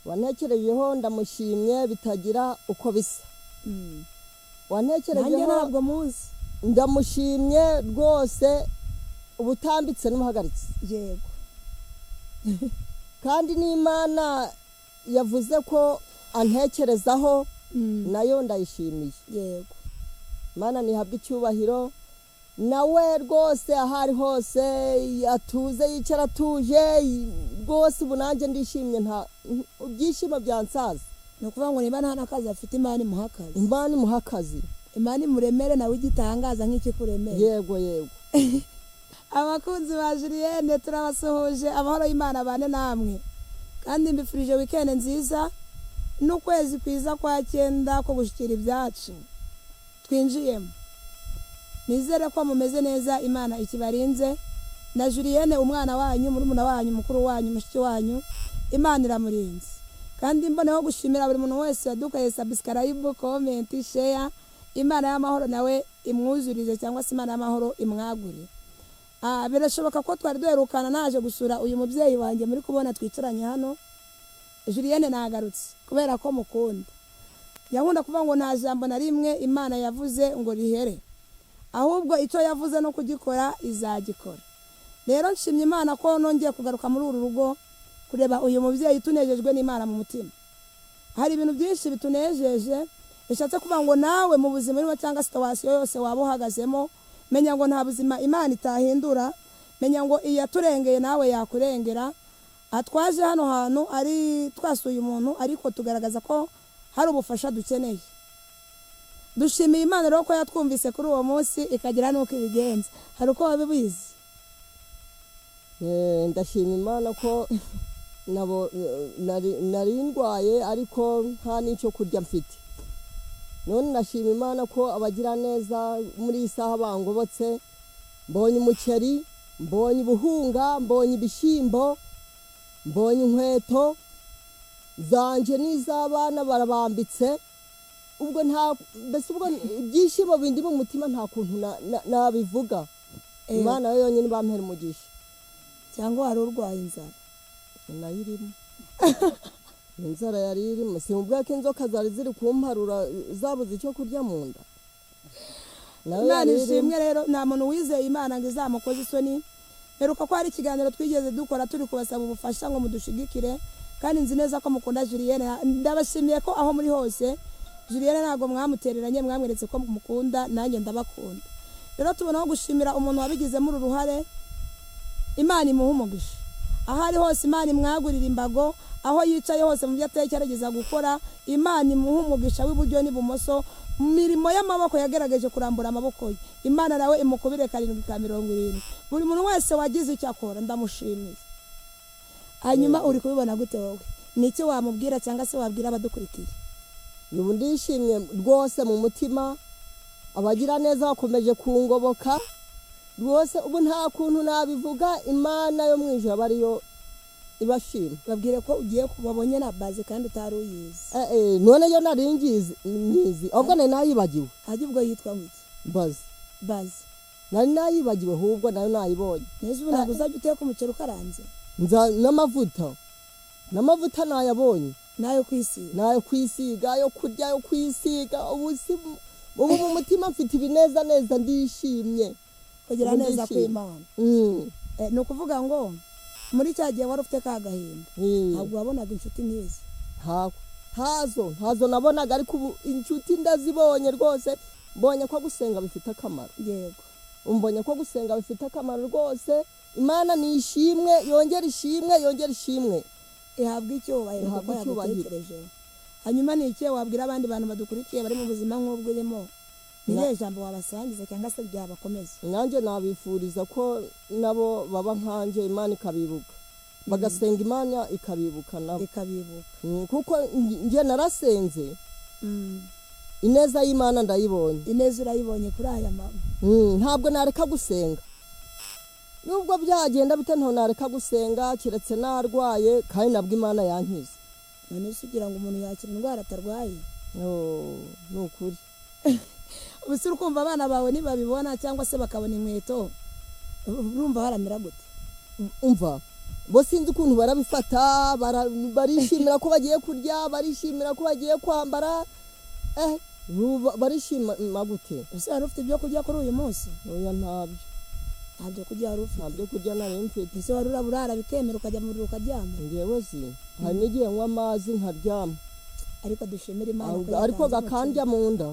Wantekerejeho ndamushimye bitagira uko bisa. Nanjye Wantekerejeho ntabwo muzi. Ndamushimye rwose, ubutambitse n'umuhagaritse. Yego. Kandi n'Imana yavuze ko antekerezaho, nayo ndayishimiye. Yego. Imana ntihabwe icyubahiro. Nawe rwose aho ari hose atuze, yicara atuje rwose. Ubu nanjye ndishimye, nta ibyishimo byansaza. Ni ukuvuga ngo niba nta n'akazi afite, Imana imuha akazi. Imana imuha akazi. Imana imuremere nawe igitangaza nk'ikikuremeye. Yego, yego. Abakunzi ba Julienne, turabasuhuje. Amahoro y'Imana abane namwe, kandi mbifurije weekend nziza n'ukwezi kwiza kwa cyenda ko gushyikira ibyacu twinjiyemo. Nizere ko mumeze neza, Imana ikibarinze. Na Julienne, umwana wanyu, murumuna wanyu, mukuru wanyu, mushiki wanyu, Imana iramurinze. Kandi mboneho gushimira buri muntu wese wadukoreye subscribe, comment, share. Imana y'amahoro nawe imwuzurize, cyangwa se Imana y'amahoro imwagure. Birashoboka ko twari duherukana naje gusura uyu mubyeyi wanjye muri kubona twicaranye hano. Julienne, nagarutse kubera ko mukunda. Yankunda kuvuga ngo nta jambo na rimwe Imana yavuze ngo rihere, ahubwo icyo yavuze no kugikora izagikora. Rero nshimye Imana ko nongeye kugaruka muri uru rugo kureba uyu mubyeyi. Tunejejwe n'Imana mu mutima, hari ibintu byinshi bitunejeje. Bishatse kuvuga ngo nawe mu buzima urimo cyangwa situation yose waba uhagazemo, menya ngo nta buzima Imana itahindura. Menya ngo iyaturengeye nawe yakurengera. Aha twaje hano hantu ari twasuye umuntu, ariko tugaragaza ko hari ubufasha dukeneye. Dushimiye Imana rero ko yatwumvise kuri uwo munsi, ikagira n'uko ibigenza. Hari uko wabibizi? Ndashima Imana ko nari ndwaye ariko nta n'icyo kurya mfite. None ndashima Imana ko abagiraneza muri iyi saha bangobotse. Mbonye umuceri, mbonye ubuhunga, mbonye ibishyimbo, mbonye inkweto zanjye n'iz'abana barabambitse. Ubwo nta mbese, ubwo ibyishimo bindi mu mutima nta kuntu nabivuga. Imana yo yonyine bampera umugisha. Cyangwa wari urwaye inzara? Nayo irimo, inzara yari irimo. Simubwira ko inzoka zari ziri kumparura, zabuze icyo kurya mu nda. Nayo Imana yari irimo. ishimwe. Rero nta muntu wizeye Imana ngo izamukoze isoni. Mperuka ko hari ikiganiro twigeze dukora turi kubasaba ubufasha ngo mudushigikire, kandi nzi neza ko mukunda Julienne. Ndabashimiye ko aho muri hose Julienne ntabwo mwamutereranye, mwamweretse ko mukunda. Nanjye ndabakunda. Rero tubonaho gushimira umuntu wabigizemo uru ruhare. Imana imuha umugisha aho ari hose, Imana imwagurira imbago aho yicaye hose, mu byo atekereza gukora Imana imuha umugisha w'iburyo n'ibumoso. Mu mirimo y'amaboko yagerageje kurambura amaboko ye, Imana nawe imukubire karindwi ka 70. Buri muntu wese wagize icyo akora ndamushimiye. Hanyuma uri kubibona gute wowe? Ni iki wamubwira cyangwa se wabwira abadukurikiye? Ubu ndishimye rwose mu mutima. Abagira neza bakomeje kungoboka rwose. Ubu nta kuntu nabivuga. Imana yo mu ijuru aba ariyo ibashima. Babwire ko ugiye wabonye na baze kandi utari uyizi. None yo nari ngizi nyizi, ahubwo nari nayibagiwe. Hajya ubwo yitwa ngo iki? Mbaze. Baze. Nari nayibagiwe, ahubwo nayo nayibonye. Neza, ubu ntabwo uzajya uteka umuceri ukaranze? Nza n'amavuta nayabonye. Nayo kwisiga. Nayo kwisiga, ayo kurya, ayo kwisiga. Ubu si ubu mu mutima mfite ibineza neza, ndishimye. Kugira Ubu neza ndishimye. kw'Imana. Ni ukuvuga ngo muri cya gihe wari ufite ka gahinda, ntabwo wabonaga inshuti nk'izi. Ntago, ntazo, ntazo nabonaga, ariko ubu inshuti ndazibonye rwose. Mbonye ko gusenga bifite akamaro. Yego. Mbonye ko gusenga bifite akamaro rwose. Imana ni ishimwe, yongere ishimwe, yongere ishimwe. Ihabwa icyubahiro Ihabwe kuko icyubahiro. yagutekerejeho. Hanyuma ni ikihe wabwira abandi bantu badukurikiye bari mu buzima nk'ubwo urimo? Ni irihe jambo wabasangiza cyangwa se ryabakomeza? Nanjye nabifuriza ko nabo baba nkanjye, Imana ikabibuka, bagasenga Imana ikabibuka nabo. Ikabibuka. Kuko njye narasenze, ineza y'Imana ndayibonye. Ineza urayibonye kuri aya mama. Ntabwo nareka gusenga nubwo byagenda bite. Ntabwo nareka gusenga keretse narwaye, kandi nabwo Imana yankiza. None se ugira ngo umuntu yakira indwara atarwaye? Oh, ni ukuri. Ubu se uri kumva abana bawe nibabibona cyangwa se bakabona inkweto, urumva haramera gute? Umva. Bo sinzi ukuntu barabifata, barishimira ko bagiye kurya, barishimira ko bagiye kwambara, barishima gute? Ese wari ufite ibyo kurya kuri uyu munsi? Oya, ntabyo. Ntabyo kurya wari ufite? Ntabyo kurya nari mfite. Ese wari uraburara bikemera ukajya mu buriri ukaryama? Njyewe si hari n'igihe nywa amazi nkaryama. Ariko dushimire Imana ko ariko yatanze gakandya mu nda.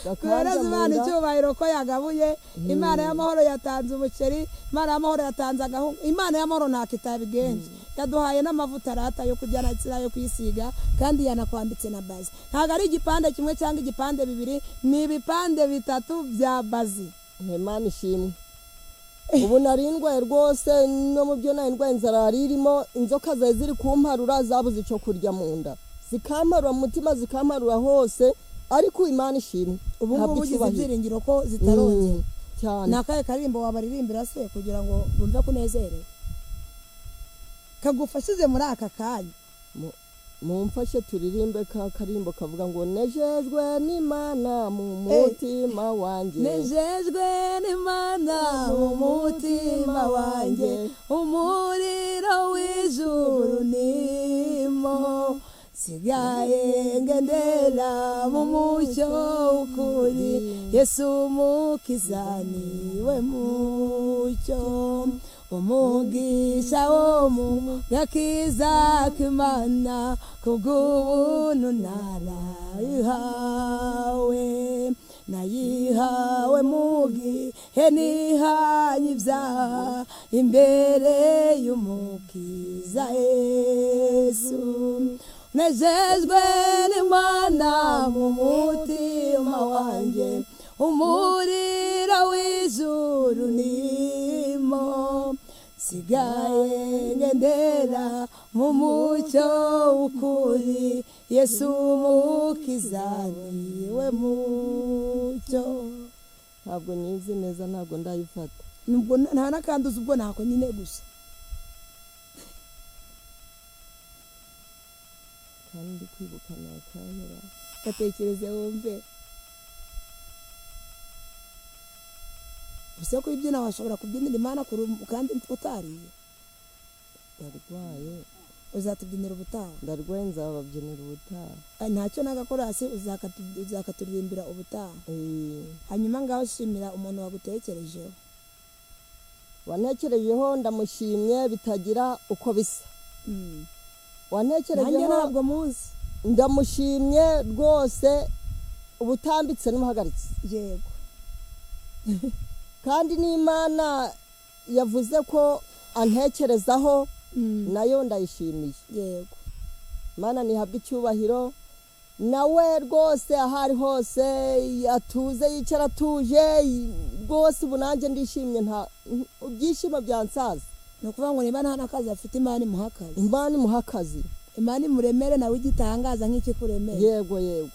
Duhereze Imana icyubahiro ko yagabuye. Imana y'amahoro yatanze umuceri, Imana y'amahoro yatanze agahunga, Imana y'amahoro ntako itabigenje. Yaduhaye n'amavuta rata yo kurya na yo kwisiga, kandi yanakwambitse na bazi. Ntabwo ari igipande kimwe cyangwa igipande bibiri, ni ibipande bitatu bya bazi. Imana ishimwe. Ubu nari ndwaye rwose, no mu byo nari ndwaye inzara yari irimo, inzoka zari ziri kumparura, zabuze icyo kurya mu nda, zikamparura mu mutima, zikamparura hose, ariko Imana ishimwe. Ubu ngubu ugize ibyiringiro ko zitarongera cyane. Ni akahe karirimbo wabaririmbira se kugira ngo bumve ko unezerewe, kagufashije muri aka kanya? Mumfashe turirimbe ka karimbo kavuga ngo nejejwe n'Imana mu mutima wanjye. Nejejwe n'Imana mu mutima wanjye, umuriro w'ijuru nimo, sigaye ngendera mu mucyo w'ukuri, Yesu umukiza niwe mucyo, umugisha wo mu gakiza k'Imana, kubw'ubuntu narayihawe, nayihawe mu gihe nihanye ibyaha, imbere y'umukiza Yesu. Nejejwe n'Imana mu mutima wanjye, umuriro w'ijuru nimo, sigaye ngendera mu mucyo w'ukuri, Yesu umukiza niwe mucyo. Ntabwo nizi neza, ntabwo ndayifata. Nubwo nta nakanduza ubwo ntako nyine gusa. Kandi kwibuka nakahera. Gatekereze wumve. Ese kubyina washobora kubyinira Imana kandi utariye? Ndarwaye. Uzatubyinira ubutaha? Ndarwaye, nzababyinira ubutaha. Ntacyo nagakorasi, uzakaturirimbira ubutaha. Hanyuma ngaho shimira umuntu wagutekerejeho. Wantekerejeho ndamushimye bitagira uko bisa. Wantekerejeho ntabwo muzi. Ndamushimye rwose, ubutambitse n'umuhagaritse. Yego. Kandi n'Imana yavuze ko antekerezaho, nayo ndayishimiye. Yego. Imana nihabwe icyubahiro, nawe rwose aho ari hose atuze, yicara atuje rwose. Ubu nanjye ndishimye, nta ibyishimo byansaza. Ni ukuvuga ngo niba nta n'akazi afite, Imana imuha akazi. Imana imuha akazi. Imana imuremere nawe igitangaza nk'ikikuremere. Yego yego.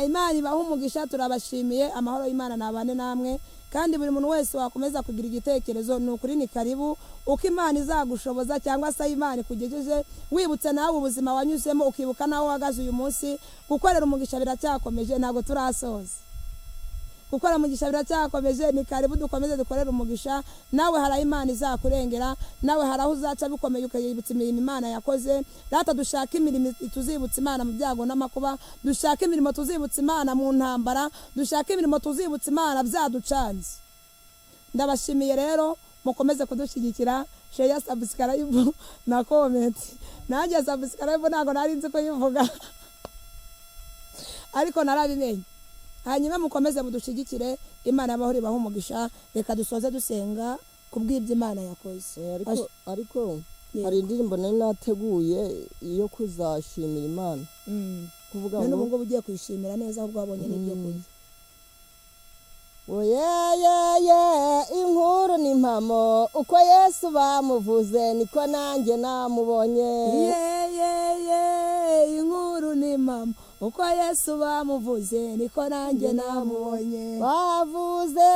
Imana ibaha umugisha, turabashimiye. Amahoro y'Imana nabane namwe, kandi buri muntu wese wakomeza kugira igitekerezo ni ukuri ni karibu. Uko Imana izagushoboza cyangwa se Imana ikugejeje, wibutse nawe ubuzima wanyuzemo, ukibuka nawe uhagaze uyu munsi. Gukorera umugisha biracyakomeje, ntabwo turasoza. Gukora umugisha biracyakomeje, ni karibu dukomeze dukorere umugisha. Nawe hari aho Imana izakurengera, nawe hari aho uzaca bikomeye ukayibutsa imirimo Imana yakoze. Rata dushaka imirimo tuzibutsa Imana mu byago n'amakuba, dushaka imirimo tuzibutsa Imana mu ntambara, dushaka imirimo tuzibutsa Imana byaducanze. Ndabashimiye rero, mukomeze kudushyigikira, share, subscribe na comment. Nanjye subscribe ntabwo nari nzi kuyivuga ariko narabimenye. Hanyuma mukomeze mudushigikire, Imana y'amahoro ibahe umugisha. Reka dusoze dusenga kubw'ibyo Imana yakoze. Ariko hari indirimbo nari nateguye yo kuzashimira Imana. Kuvuga ngo none ubu ngubu ugiye kuyishimira neza ahubwo wabonye n'ibyo kurya. Oyeyeye inkuru ni impamo, uko Yesu bamuvuze niko nanjye namubonye. Yeyeye inkuru ni impamo, uko Yesu bamuvuze niko nanjye namubonye. Bavuze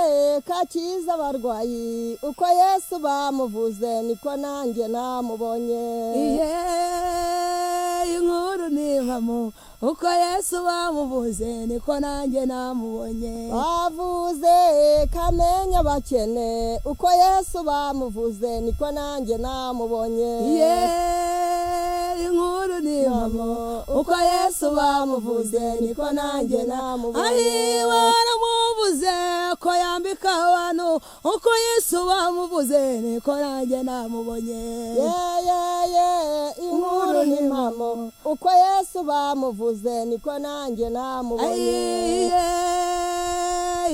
kakiza abarwayi, uko Yesu bamuvuze niko nanjye namubonye. Inkuru ni impamo. impamo, uko Yesu bamuvuze niko nanjye namubonye. Bavuze kamenya abakene, uko Yesu bamuvuze niko nanjye namubonye. Ye, inkuru ni impamo, uko Yesu bamuvuze niko nanjye namubonye. Ayi, baramuvuze ko yambika abantu, uko Yesu bamuvuze niko nanjye namubonye. Ye ye ye, inkuru ni impamo, uko Yesu bamuvuze niko nanjye namubonye. Ayiye,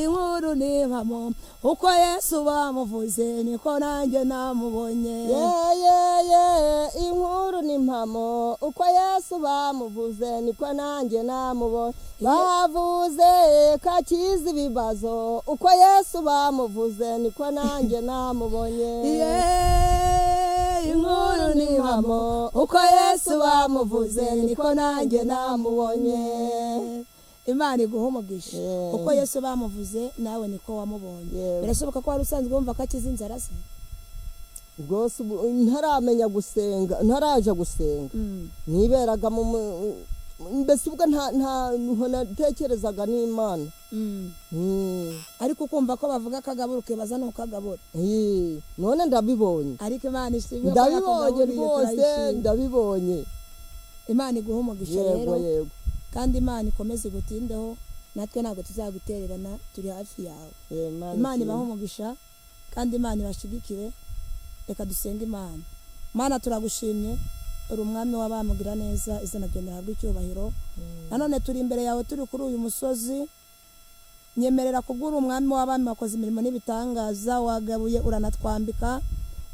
inkuru ni impamo, uko Yesu bamuvuze niko nanjye namubonye. Ye ye ye, inkuru ni impamo, uko Yesu bamuvuze niko nanjye namubonye. Bavuze ko akiza ibibazo, uko Yesu bamuvuze niko nanjye namubonye. Ye, inkuru ni impamo, uko Yesu bamuvuze niko nanjye namubonye. Imana iguha umugisha. Yeah. Uko Yesu bamuvuze nawe niko wamubonye. Yego. Birashoboka ko wari usanzwe wumva ko akiza inzara se? Rwose ubu ntaramenya gusenga, ntaraja gusenga, niberaga mu mbese ubwo nta natekerezaga n'Imana. Ariko ukumva ko bavuga ko agabura, ukibaza nuko agabura. None ndabibonye. Ariko Imana ishimwe ko Ndabibonye yakugaburiye, rwose. turayishima. Ndabibonye. Imana iguha umugisha. Yego. Rero Yego. kandi Imana ikomeze igutindeho, natwe ntabwo tuzagutererana, turi hafi yawe. Imana Imana ishimwe. ibahe umugisha kandi Imana ibashigikire. Reka dusenge Imana. Mana, turagushimye, uri umwami w'abamugira neza, izina ryawe rihabwe icyubahiro. Nanone turi imbere yawe, turi kuri uyu musozi. Nyemerera kubw'uri umwami w'abami, wakoze imirimo n'ibitangaza, wagabuye uranatwambika,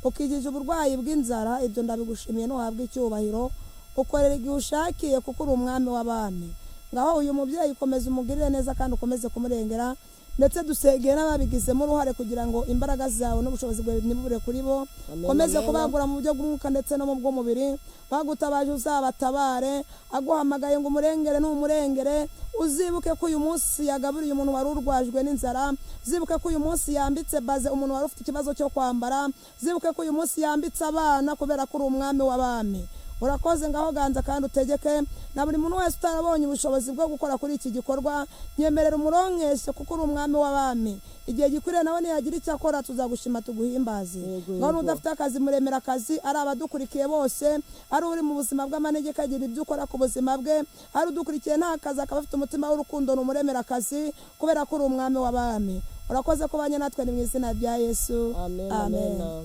ukijije uburwayi bw'inzara. Ibyo ndabigushimiye, ntuhabwe icyubahiro. Ukorera igihe ushakiye kuko uri umwami w'abami. Ngaho uyu mubyeyi ukomeze umugirire neza kandi ukomeze kumurengera, ndetse dusengeye n'ababigizemo uruhare kugira ngo imbaraga zawe n'ubushobozi bwawe ntibubure kuri bo. Amen, Komeze amen. kubagura mu buryo bw'umwuka ndetse no mu bw'umubiri. Bagutabaje uzabatabare, aguhamagaye ngo umurengere n'umurengere. Uzibuke ko uyu munsi yagaburiye umuntu wari urwajwe n'inzara, uzibuke ko uyu munsi yambitse baze umuntu wari ufite ikibazo cyo kwambara, uzibuke ko uyu munsi yambitse abana, kubera ko uri umwami w'abami. Urakoze. Ngaho ganza kandi utegeke na buri muntu wese utarabonye ubushobozi bwo gukora kuri iki gikorwa, nyemerera umuronkeshe kuko uri umwami w'abami. Igihe gikwiriye nawe niyagira icyo akora tuzagushima tuguhimbaze. Yego, Ngaho yego. n'udafite akazi muremera akazi, ari abadukurikiye bose, ari uri mu buzima bw'amanegeka agira ibyo ukora ku buzima bwe, ari udukurikiye nta kazi akaba afite umutima w'urukundo numuremera akazi, kubera ko uri umwami w'abami. Urakoze kubanye natwe, ni mu izina rya Yesu. Amen. Amen. Amen.